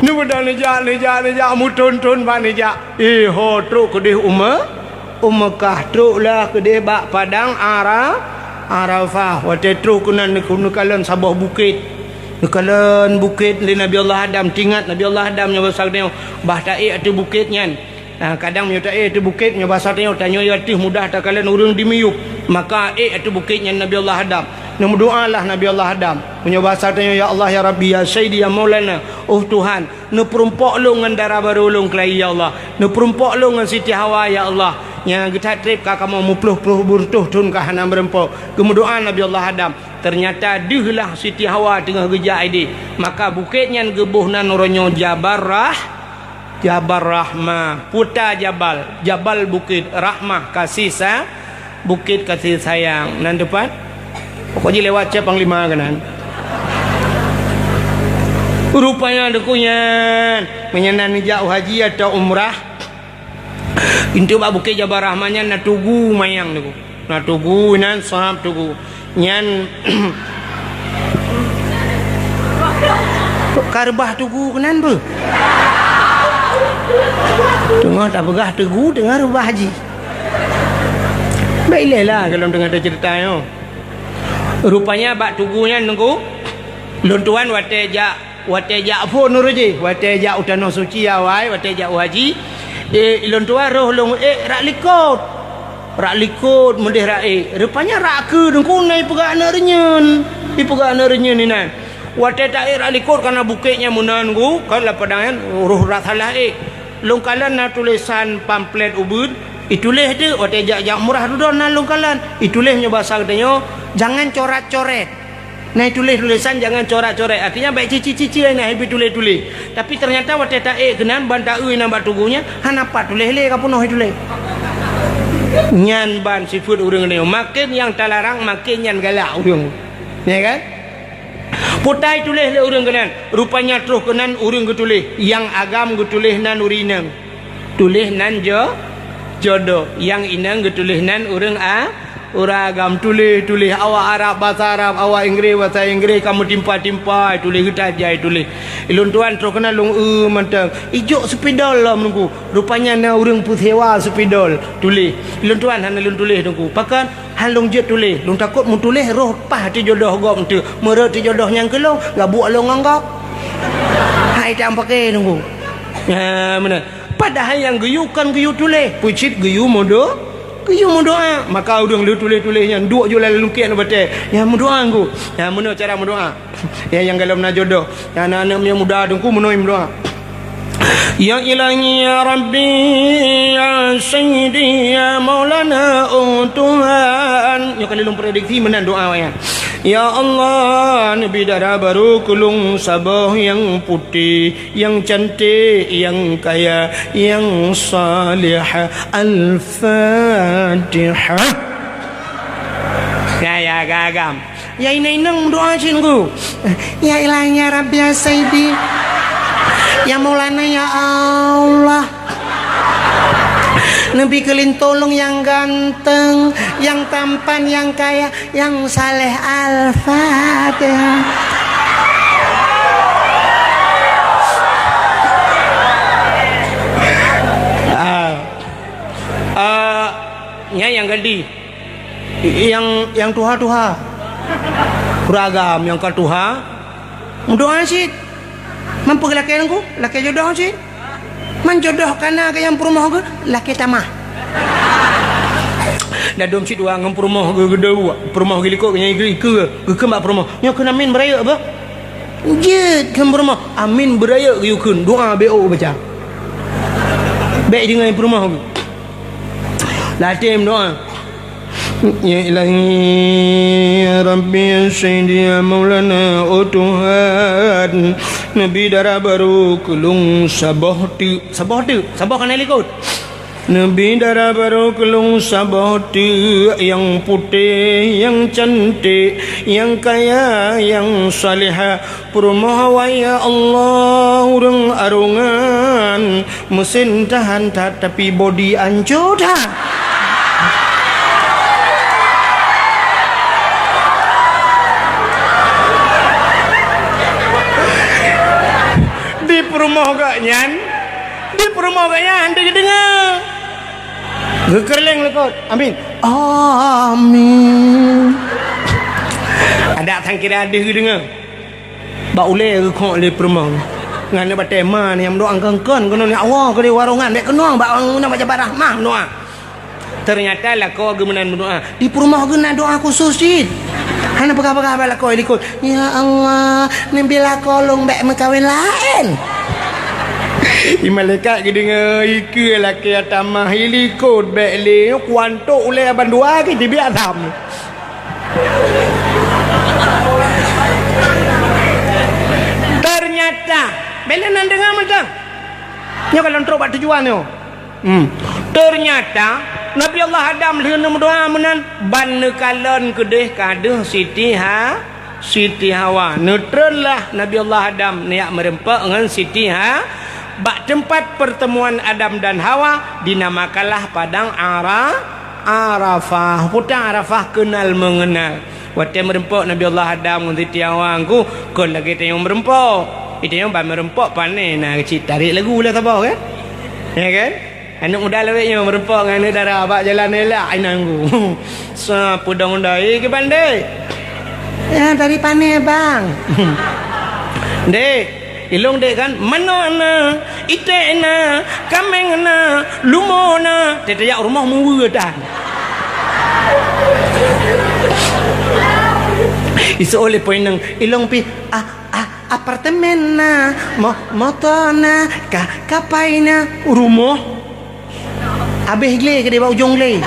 Neubeudoh neujak, neujak, neujak, meuthôn-thôn bak neujak. Éh ho trok keudeh u Me-, u Meukah, trok lah keudeh bak padang Ara-, Arafah. Watèe trok keunan neukeu-, neukalon saboh bukét. Neukalon bukét lé Nabi Allah Adam. Tingat Nabi Allah Adam nyoe basa geutanyoe bah taék ateueh bukét nyan. Ah, kadang meunyoe taék ateueh bukét, nyoe basa tanyoe, tanyoe ateueh mudah takalon ureuëng di miyueb. Maka ék ateueh bukét nyan Nabi Allah Adam. Neumeudoalah Nabi Allah Adam. Meunyoe basa tanyoe, "Ya Allah, ya Rabbi, ya Sayyidi, ya Maulana, oh Tuhan, neupeurumpok lôn ngon dara barô lôn keulayi, ya Allah. Neupeurumpok lôn ngon Siti Hawa, ya Allah. Nyang geuthat trép ka kamoe meuploh-ploh beureutôh thôn ka hana meurumpok." Geumeudoa Nabi Allah Adam. Teunyata deuh lah Siti Hawa teungoh geujak idéh. Maka bukét nyan geuboh nan uroe nyoe Jabal Rah-, Jabal Rahmah, puta jabal, jabal bukét, rahmah, kasih sa-, bukét kasih sayang. Nan teupat? Pokok jih lewat cit panglima keunan. Rupanya teungku nyan, meunyoe na neujak u haji atau umrah, pintoe bak bukét Jabal Rahmah nyan na tugu manyang teungku. Na tugu inan sab tugu. Nyan ka reubah tugu keunan beuh. Teungoh tapeugah tugu, teungoh reubah jih. Bèk ilèe lah golom teungoh taceurita nyoe. Rupanya bak tugu nyan nunggu, lôn tuan watèe jak, watèe jak phôn ureueng jih, watèe jak u Tanoh Suci awai, watèe jak u haji, eh, lôn tuan roh lôn ék rak likot. Rak likot meudeh rak ék. Rupanya rak keu nunggu na ipeugah aneuk reunyeun. Ipeugah aneuk reunyeun inan. Watèe ta ék rak likot kana bukét nyang meunan nunggu, kan lam padang nyan roh rak salah ék. Lôn kalon na tulésan pamflet ubeut, ituléh teuk watèe jak-jak murah dudoe na lôn kalon. Ituléh meunyoe basa geutanyoe, "Jangan corat-coret." Na ituléh tulésan, "Jangan corat-coret." Artinya, bèk cici-cici na hibi tuléh-tuléh. Tapi ternyata watèe ta ék keunan ban ta eu inan bak tugu nyan, hana pat tuléh lé ka peunoh ituléh. Nyan ban sifeuet ureueng nyoe. Makin nyang talarang, makin nyan galak ureueng. Ya kan? Putai tuléh lé ureueng keunan. Rupanya troh keunan ureueng geutuléh. Nyang agam geutuléh nan ureueng inong. Tuléh nan jo-, jodoh. Nyang inong geutuléh nan ureueng a-, ureueng agam. Tuléh, tuléh. Awak Arab, basa Arab. Awak Inggréh, basa Inggréh. Ka meutimpa-timpa. Tuléh geutajai, tuléh. Ilôn tuan troh keunan lôn eu mantong. Ijok spidol lom nunggu. Rupanya na ureueng peusewa spidol. Tuléh. Ilôn tuan hana lôn tuléh nunggu. Pakon? Han lôn jeuet tuléh, lôn takot meutuléh roh paih teujodoh gob eunteuk, meureuet teujodoh nyang keu lôn, gabuek lôn ngon gob. Hai tam paké nunggu. Ha, meunan. Padahai nyang geuyue kon geuyue tuléh, peucit geuyue meudo-, geuyue meudoa. Maka ureueng lheueh tuléh-tuléh nyan duek ju lam lungkiek nibak batèe. Nyan meudoa nunggu. Nyan meunoe cara meudoa. Ya, nyang golom na jodoh. Nyang na aneuk muda teungku meunoe meudoa. Ya Ilahi, ya Rabbi, ya Sayyidi, ya Maulana, oh Tuhan. Nyoe ka lôn prediksi meunan doa awaknyan. Ya Allah, neubi dara barô keu lôn saboh nyang putéh, nyang cantik, nyang kaya, nyang salihah. Al-Fatihah. Ya, ya, agam-agam. Ya inong-inong meudoa cit nunggu. Ya Ilahi, ya Rabbi, ya Sayyidi, ya Maulana, ya Allah. Neubi keu lôn tulông nyang ganteng, nyang tampan, nyang kaya, nyang saleh. Al-Fatihah. Ah. Ah, nyan nyang gadih. Nyang, nyang tuha-tuha. Ureueng agam nyang ka tuha, meudoa cit. Man peue lakèe nunggu, lakèe jodoh cit. Man jodoh ka na keu nyang peurumoh geuh, lakèe tamah. Ladôm cit dua ngon peurumoh geuh, geuh dua. Peurumoh geuh likot, nyan geuh ikeue, geuh kheun bak peurumoh. Nyoe kheun amin beurayeuk beuh. Jeuet kheun peurumoh, amin beurayeuk geuyue kheun, doa bèk ôk baca. Bèk deungoe peurumoh geuh. Latém doa. Ya Ilahi, ya Rabbi, ya Sayyidi, ya Maulana, oh Tuhan, neubi dara barô keu lôn saboh teuk. Saboh teuk, saboh ka na likot. Neubi dara barô keu lôn saboh teuk, nyang putéh, nyang cantik, nyang kaya, nyang salihah. Peurumoh awai, ya Allah, ureueng arongan, meusen tahan that, tapi bodi anco that. Di peurumoh gobnyan, di peurumoh gobnyan, hana geudeungoe. Geukeureuléng likot. Amin. Amin. Adak sangkira deuh geudeungoe. Bak ulèe geukhok lé peurumoh. Ngon batèe ma nyang meudoa kon-kon keunoe, "Ya Allah, keu lé warongan, bèk keunoe bak ureueng nyang baca barah mah meudoa." Teunyata lakoe geuh meunan meudoa. Di peurumoh geuh na doa khusos cit. Hana peugah-peugah bak lakoe likot, "Ya Allah, neubi lakoe lôn bèk meukawen laén." Di malaikat geudeungoe, ikeue lakèe tamah, ilikot bèk lé, kuantok ulèe bandua keu tibiak tham. Ternyata, bèk lé nan deungoe mantong. Nyoe ka lôn trok bak tujuan nyoe. Hmm. Ternyata, Nabi Allah Adam lheueh neumeudoa meunan, ban neukalon keudeh ka deuh Siti Ha-, Siti Hawa. Neutreunlah Nabi Allah Adam neujak meureumpok ngon Siti Ha-, bak teumpat pertemuan Adam dan Hawa, dinamakanlah Padang Ara-, Arafah. Peue Arafah, kenal mengenal. Watèe meureumpok Nabi Allah Adam ngon Siti Hawa ngon, kon lagèe tanyoe meureumpok. Di tanyoe ban meureumpok pané na cit tarek lagu lah saboh kan? Ya kan? Aneuk muda lawét nyoe meureumpok ngon aneuk dara bak jalan elak inan ngon. Sa peudong dai keu bandé. "Ya, dari pane, Bang?" "Dek, ilong dek kan, manok na, iték na, kaméng na, lumo na." Teuyak rumoh muwe tan. Iseuôt lé po inong, "Ilong pih, ah, ah, apartemen na, mo-, moto na, ka-, kapai na, rumoh." Abéh glé keudéh bak ujong glé.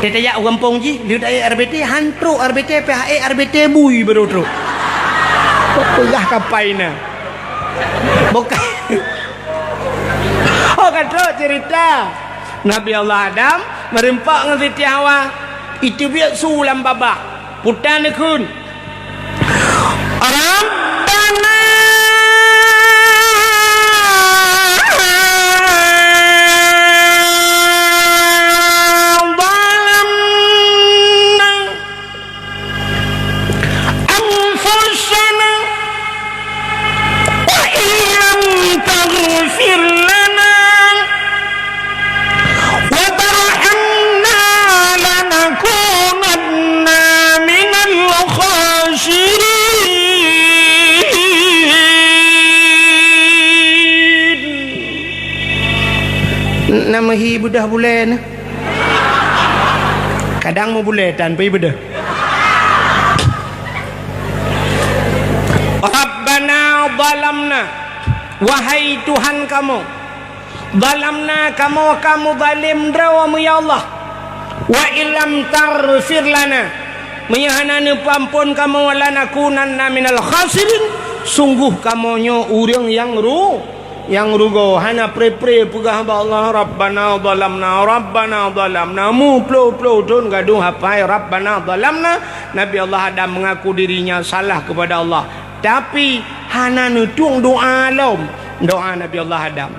Teuyak u gampông jih, lheueh taék R B T, han trok R B T, pih ék R B T bui baru trok. Peugah kapai na. Bukan. Oh, ka trok cerita. Nabi Allah Adam meureumpok ngon Siti Hawa. Iteubiet su lam babah. Puta neukheun. Rabbana zalamna anfusana wa illam taghfir lana wa tarhamna lanakunanna minal khasirin. Na meuhi beudoh bulée na. Kadang meubulée tan pih beudoh. Rabbana zalamna, wahai Tuhan kamoe, zalamna, kamoe ka meuzalim droe meunyoe ya Allah, wa illam taghfir lana, meunyoe hana neupeuamphon kamoe, lanakunanna minal khasirin, sungguh kamoe nyoe ureuëng nyang ru-, nyang rugoe. Hana pre-pre peugah bak Allah, "Rabbana zalamna, Rabbana zalamna." Meuploh-ploh thon gadôh hafai, "Rabbana zalamna." Nabi Allah Adam mengaku dirinya salah kepada Allah, tapi hana neutueng doa lom, doa Nabi Allah Adam.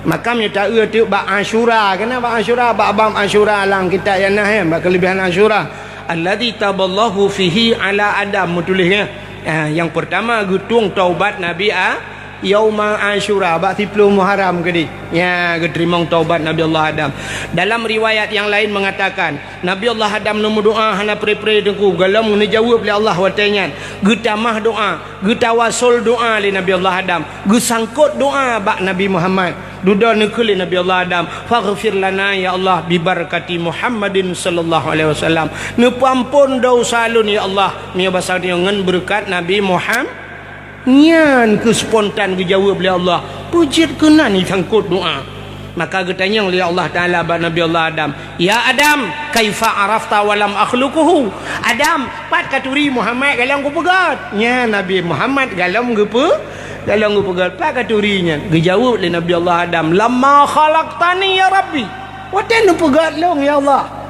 Maka meunyoe taeu teuk bak Asyura, keunan bak Asyura, bak bab Asyura lam kitab nyang na, eh, bak keuleubehan Asyura. Alladzi taballahu fihi ala Adam, meutuléh, eh. Ah, nyang peurtama geutueng taubat Nabi A-, Yauma Asyura, bak siploh Muharram keudeh. Ya, geuteurimong taubat Nabi Allah Adam. Dalam riwayat nyang laén mengatakan, Nabi Allah Adam neumeudoa hana pre-pre teungku, golom neujaweueb lé Allah watée nyan. Geutamah doa, geutawasol doa lé Nabi Allah Adam, geusangkot doa bak Nabi Muhammad. Dudoe neukheun lé Nabi Allah Adam, "Faghfir lana, ya Allah, bibarakati Muhammadin sallallahu alaihi wasallam." Neupeuamphon desya lôn, ya Allah, meunyoe basa nyoe ngon beureukat Nabi Muham-, nyan keuh spontan geujaweueb lé Allah. Peue jeuet keunan jisangkot doa. Maka geutanyong lé Allah Taala bak Nabi Allah Adam, "Ya Adam, kaifa arafta wa lam akhluquhu?" "Adam, pat katuri Muhammad golom geupeugét?" Nyan Nabi Muhammad golom geupeu-, golom geupeugét. "Pat katuri nyan?" Geujaweueb lé Nabi Allah Adam, "Lamma khalaqtani ya Rabbi." Watée neupeugét lôn, ya Allah.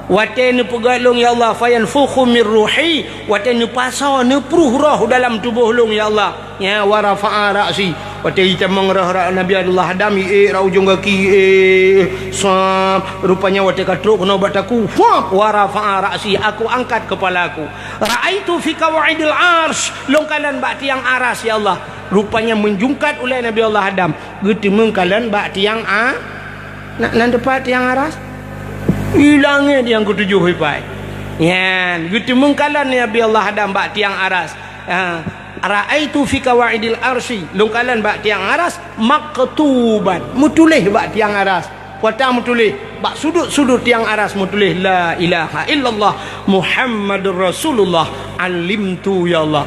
Watée neupeugét lôn, ya Allah, "Fayanfukhu mir ruhi." Watée neupasoe, neupruh roh dalam tuboh lôn, ya Allah. Nya, wa rafa'a ra'si. Watée jitamong roh ra-, Nabi Allah Adam, iék ra ujong gaki, eh, sab. Rupanya watée ka trok keunoe bak takue, fuap, wa rafa'a ra'si, aku angkat kepala aku. Ra'aitu fi qawaidil arsy, lôn kalon bak tiang aras, ya Allah. Rupanya meujungkat ulée Nabi Allah Adam, geuteumeung kalon bak tiang a-, na-, nan teupat tiang aras. Di langét nyang keutujoh ipai. Nyan, geuteumeung kalon Nabi Allah Adam bak tiang aras. Ah, ra'aitu fi qawaidil arsy, lôn kalon bak tiang aras, maktuban, meutuléh bak tiang aras. Peue ta meutuléh? Bak sudut-sudut tiang aras meutuléh, "La ilaha illallah Muhammadur Rasulullah, alimtu ya Allah."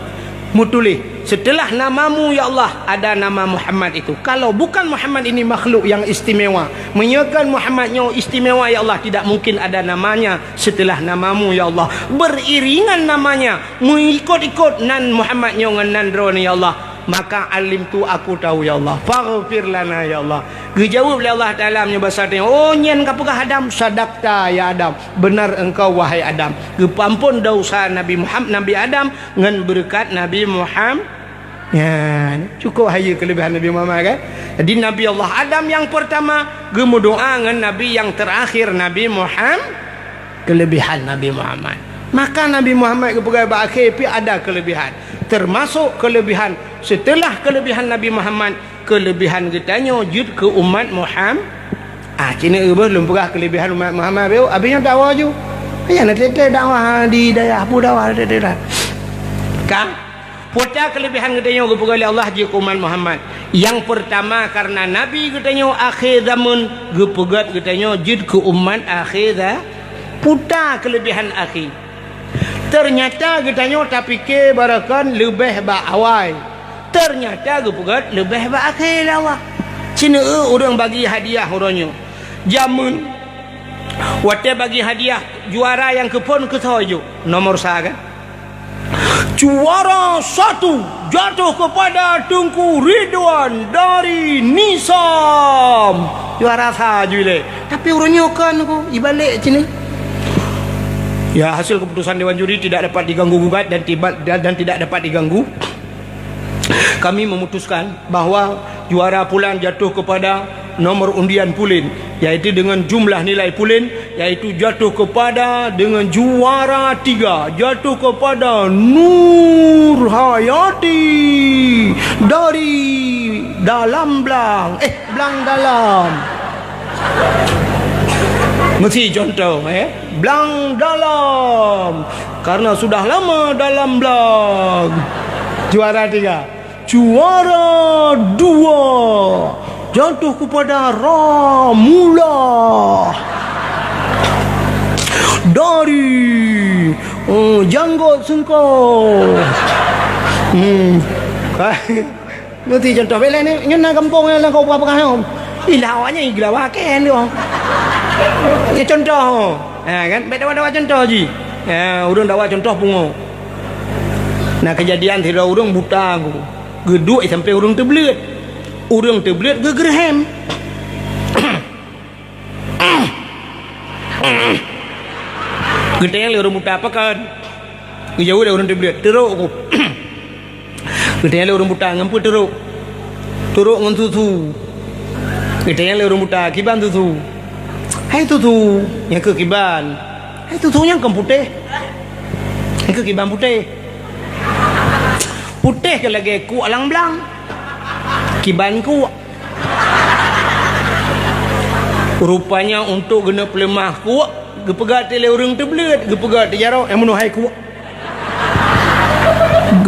Meutuléh, "Setelah namamu ya Allah, ada nama Muhammad itu. Kalau bukan Muhammad ini makhluk yang istimewa. Meunyoe kon Muhammad nyoe istimewa ya Allah, tidak mungkin ada namanya setelah namamu ya Allah." Beriringan namanya, meuikot-ikot nan Muhammad nyoe ngon nan droeneuh ya Allah. Maka alimtu, aku tahu ya Allah. Faghfir lana ya Allah. Geujaweueb lé Allah Taala meunyoe basa tanyoe, "Oh, nyan kapeugah Adam, sadaqta ya Adam. Benar engkau wahai Adam." Geupeuamphon desya Nabi Muham-, Nabi Adam ngon beureukat Nabi Muham-, nyan, cukup hayeue keuleubehan Nabi Muhammad kan? Jadi Nabi Allah Adam nyang peurtama geumeudoa ngon Nabi nyang teurakhir Nabi Muham-, keuleubehan Nabi Muhammad. Maka Nabi Muhammad geupeugah bak akhé pih ada keuleubehan. Teumasok keuleubehan, seuteulah keuleubehan Nabi Muhammad, keuleubehan geutanyoe jeuet keu umat Muham-, ah, cit na eu beuh lôn peugah keuleubehan umat Muhammad, beu, abéh nyoe dakwah ju. Nyan na teuntée dakwah di dayah, peue dakwah teuntée dah. Ka? Peue ta keuleubihan geutanyoe geupeugah lé Allah jeuet keu umat Muhammad. Nyang peurtama, kareuna Nabi geutanyoe akhé zamon, geupeugét geutanyoe jeuet keu umat akhé za-, peue ta keuleubihan akhé. Teunyata geutanyoe tapike barokon leubeh bak awai. Teunyata geupeugét leubeh bak akhé lé Allah. Sineuk ureuëng bagi hadiah uroe nyoe. Jameun, watée bagi hadiah, juara nyang keuphon keusoe jok? Nomor sa kan? Juara satu jatuh kepada Teungku Ridwan dari Nisam. Juara sa jih lé. Tapi uroe nyoe kon ku ibalek cini. Ya, hasil keputusan Dewan Juri tidak dapat diganggu gugat dan tiba-, dan, dan tidak dapat diganggu. Kami memutuskan bahwa juara pulan jatuh kepada nomor undian pulen, yaitu dengan jumlah nilai pulen, yaitu jatuh kepada dengan juara tiga, jatuh kepada Nur Hayati dari Dalam Blang. Eh, Blang Dalam. Mesti contoh, eh. Blang Dalam. Karena sudah lama dalam blang. Juara tiga. Juara dua jatuh kepada Ramula dari, eh, Janggot Sengkong. Hmm. Meuti contoh bela ni, nyoe na gampông nyang lam kau peugah-peugah nyoe. Ilah awaknyan igla wakén tu. Nyoe contoh. Ha kan, bèk dawa-dawa contoh jih. Ha, ureuëng dawa contoh pungo. Na keujadian sidroe ureuëng buta ku. Geuduek sampoe ureuëng teubleuet. Ureuëng teubleuet geugeureuhem. Geutanyong lé ureuëng buta, "Pakon?" Geujaweueb lé ureuëng teubleuet, "Teurok ku." Geutanyong lé ureuëng buta, "Ngon peue teurok?" "Teurok ngon susu." Geutanyong lé ureuëng buta, "Kiban susu?" "Hai susu, nyang keu kiban." "Hai susu nyang kon putéh?" "Nyang keu kiban putéh." "Putéh keu lagée kuek lam blang. Kiban kuek." Rupanya untuk geuneuk peuleumah kuek, geupeugah lé ureuëng teubleuet, geupeugah teujarok nyang meunoe hai kuek.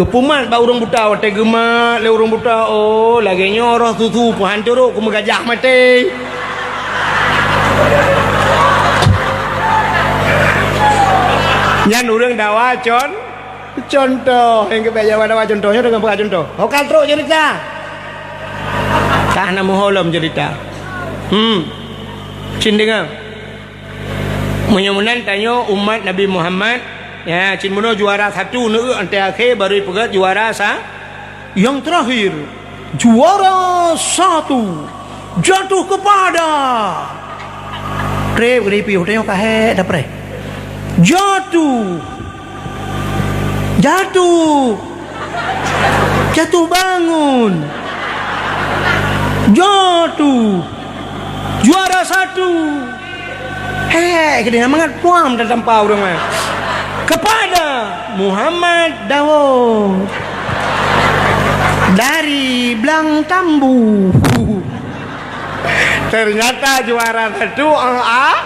Geupeumat bak ureuëng buta, watée geumat lé ureuëng buta, oh, lagée nyoe roh susu peuhan teurok keu meugajah maté. Nyan ureuëng dawa con. Contoh, nyang keubiet dawa-dawa contoh, nyoe deungon peugah contoh. Ho ka trok cerita. Ka na meuho lom cerita. Hmm. Cin deungoe. Meunyoe meunan tanyoe umat Nabi Muhammad, ya, cin meunoe juara satu neueu anté akhé baru peugah juara sa-, Yang terakhir, juara satu jatuh kepada. Treb geudipi, udah nyoe kahek dah preh. Jatuh. Jatuh. Jatuh bangun. Jatuh. Juara satu. Hek, keudeh mangat puang tatampa ureuëng nyan. Kepada Muhammad Daud dari Blang Tambu. Ternyata juara satu, eh, a-,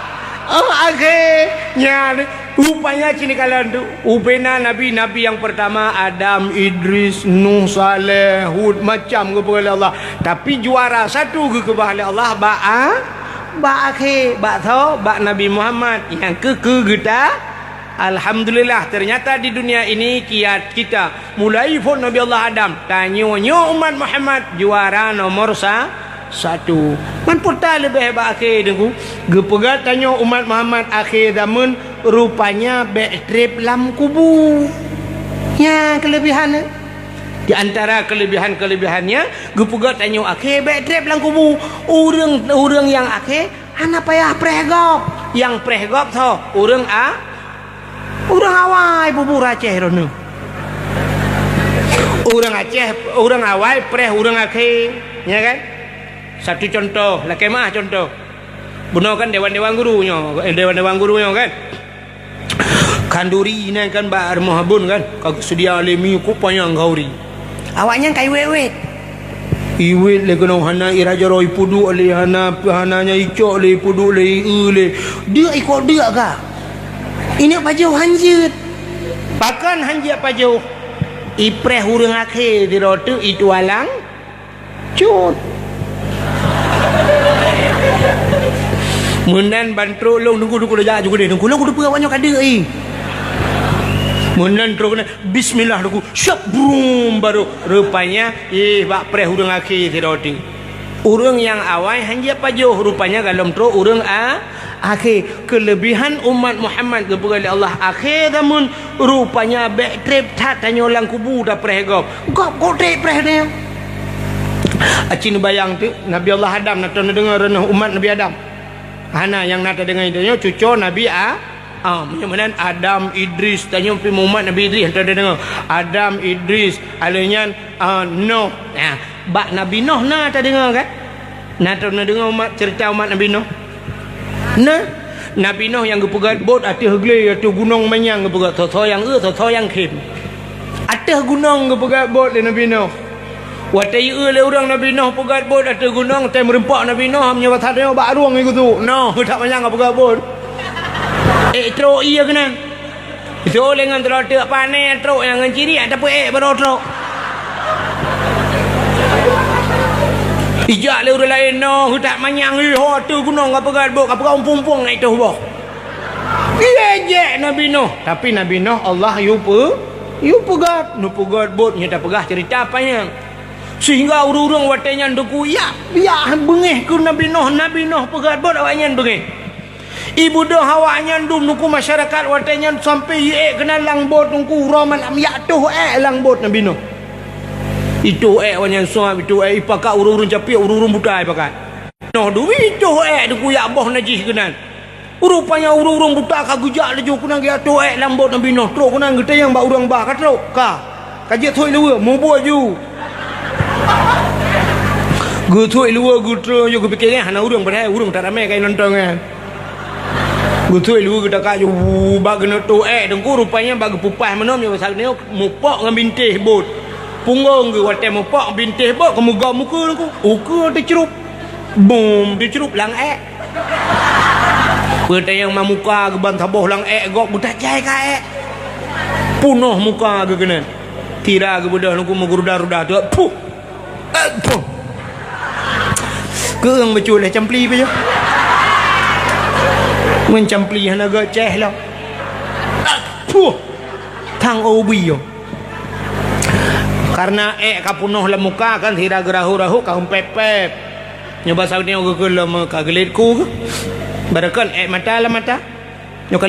eh, akhé nyan. Rupanya cini kalon tu, ubena nabi-nabi nyang pertama, Adam, Idris, Nuh, Saleh, Hud, macam geupeugah lé Allah. Tapi juara satu geukeubah lé Allah bak a-, bak akhé, bak tho, bak Nabi Muhammad nyang keu-keu geuta. Alhamdulillah, ternyata di dunia ini kiat kita mulai phon Nabi Allah Adam, tanyoe nyoe umat Muhammad juara nomor sa-, satu. Man peue ta leubeh bak akhé, Teungku? Geupeugah tanyoe umat Muhammad akhé zaman, rupanya bèk treb lam kubu. Nyan keuleubiehan. Di antara keuleubiehan-keuleubiehannya, geupeugah tanyoe akhé bèk treb lam kubu. Ureuëng, ureuëng nyang akhé hana payah preh gob. Nyang preh gob tho, ureuëng a-, Ureuëng awai bubur Aceh droeneueh. Ureuëng Aceh, ureuëng awai preh ureuëng akhé, ya kan? Satu contoh, lakée meuah contoh. Bunoe kan dewan-dewan guru nyoe, eh, dewan-dewan guru nyoe kan? Khanduri nyan kan bak rumoh abon kan? Ka geuseudia lé mi ku panyang khanduri. Awaknyan ka iwet-wet. Iwet lé keunoe hana ira jaroe ipeuduek lé, hana, hana nyang icok lé, ipeuduek lé, ieu lé. Deuk ikok deuk ka. Ineuk pajoh hanjeuet. Pakon hanjeuet pajoh? Ipreh ureuëng akhé sidroe teuk itualang cut. Meunan ban trok lôn, nunggu, nunggu, lôn jak, nunggu, nunggu, lôn kuteupeu awak nyoe ka deuk, eh. Meunan trok keunan, bismillah, nunggu, syap, brum, baru. Rupanya, eh, bak preh ureuëng akhé sidroe teuk. Ureuëng nyang awai hán jipajoh, rupanya golom trok ureuëng a-, akhé. Keulebihan umat Muhammad geupeugah lé Allah akhé zamon, rupanya bék treb that tanyoe lam kubu tapreh gob. Gob kok treb preh nyoe? Aci neubayang teuk, Nabi Allah Adam na teudeungoe reunoh umat Nabi Adam. Hana, nyang na teudeungoe tanyoe cuco Nabi A-, Ah, meunyoe meunan Adam, Idris, tanyoe pih umat Nabi Idris, hana tadeungoe. Adam, Idris, alheuh nyan, ah, Noh. Nah, bak Nabi Noh na tadeungoe kan? Na tadeungoe umat, ceurita umat Nabi Noh? Na. Nabi Noh nyang geupeugöt bot ateueh glé, ateueh gunong manyang geupeugöt, soe-soe nyang eu, soe-soe nyang khém. Ateueh gunong geupeugöt bot lé Nabi Noh. Watèe jieu lé ureuëng Nabi Noh peugöt bot ateueh gunong, watèe meureumpok Nabi Noh, meunyoe basa tanyoe bak rueng geusu. Noh, that manyang geupeugöt bot. Ék trok ié keunan. Iso lé ngon trok teuk pané trok nyang ngon ciriak, tapi ék baroe trok. Ijak lé ureuëng laén, noh, that manyang, ih, ho ateueh gunong ka peugöt bot, ka peugah umpung-umpung ngon itoh boh. Ié jek Nabi Noh. Tapi Nabi Noh Allah yue peu-, yue peugöt, neupeugöt bot nyoe tapeugah ceurita panyang. Sehingga ureuëng-ureuëng watèe nyan deuku, ya, ya beungéh keu Nabi Noh, Nabi Noh peugöt bot awaknyan beungéh. Ibeudôh awaknyan dum nungku masyarakat watèe nyan sampai iék keunan lam bot nungku uroe malam, ya toh ék lam bot Nabi Noh. Itoh ék awaknyan suab, itoh ék ipakat ureuëng-ureuëng capiek, ureuëng-ureuëng buta ipakat. Noh dum itoh ék deuku ya boh najih keunan. Rupanya ureuëng-ureuëng buta ka geujak laju keunan geujak toh ék lam bot Nabi Noh. Trok keunan geutanyong bak ureuëng bah, ka trok? Ka. Ka jeuet thoi luweue, mubuet ju. Geuthoi luweue geutrön ju, geupike nyan hana ureuëng, padahai ureuëng that ramé ka nonton nyan. Geuthoi luweue geutaka ju, bak geuneuk toh ék teungku, rupanya bak geupeupah meunoe, meunyoe basa nyoe mupok ngon bintéh bot. Punggong geuh watèe mupok bintéh bot, keumeugam ukeue teungku. Ukeue teucrup. Bum, teucrup lam ék. Peutanyong ma muka geuh ban saboh lam ék gob beutajai ka ék. Punoh muka geuh keunan. Tira geuh beudôh nungku meuguruda-ruda tu. Puh. Eh, puh. Keueng beutôi lé campli pih. Ngon campli hana geucéh lom. Puh. Thang ubi yo. Karena ék ka punoh lam muka kan sira geurahu-rahu ka humpep-pep. Nyoe basa nyoe geukheun lom ka geulet ku. Barakon ék mata lam mata. Nyoe ka